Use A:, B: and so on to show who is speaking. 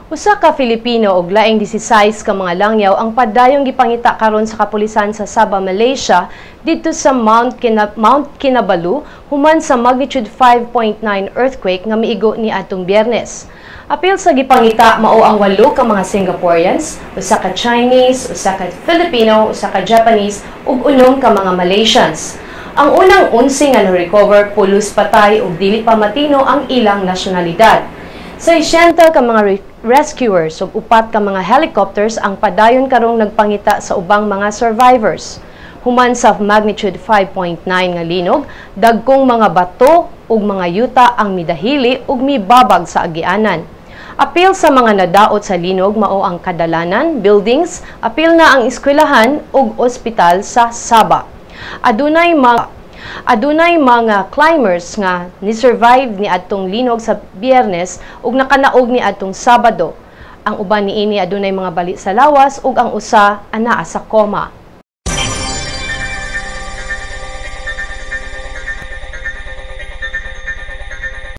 A: Usa ka Filipino og laing 16 ka mga langyaw ang padayong gipangita karon sa kapulisan sa Sabah, Malaysia didto sa Mount Kinabalu human sa magnitude 5.9 earthquake nga miigo ni adtong Biyernes. Apil sa gipangita mao ang walo ka mga Singaporeans, usa ka Chinese, usa ka Filipino, usa ka Japanese ug unom ka mga Malaysians. Ang unang 11 nga na-recover pulos patay ug dili pa matino ang ilang nasyonalidad. 600 ka mga rescuers ug upat ka mga helicopters ang padayon karong nagpangita sa ubang mga survivors. Human sa magnitude 5.9 nga linog, dagkong mga bato ug mga yuta ang midahili ug mibabag sa agianan. Apil sa mga nadaot sa linog mao ang kadalanan, buildings, apil na ang eskwelahan ug ospital sa Sabah. Adunay mga climbers nga ni-survive ni adtong linog sa Biyernes ug nakanaog ni adtong Sabado. Ang uban niini adunay mga bali sa lawas ug ang usa anaa sa coma.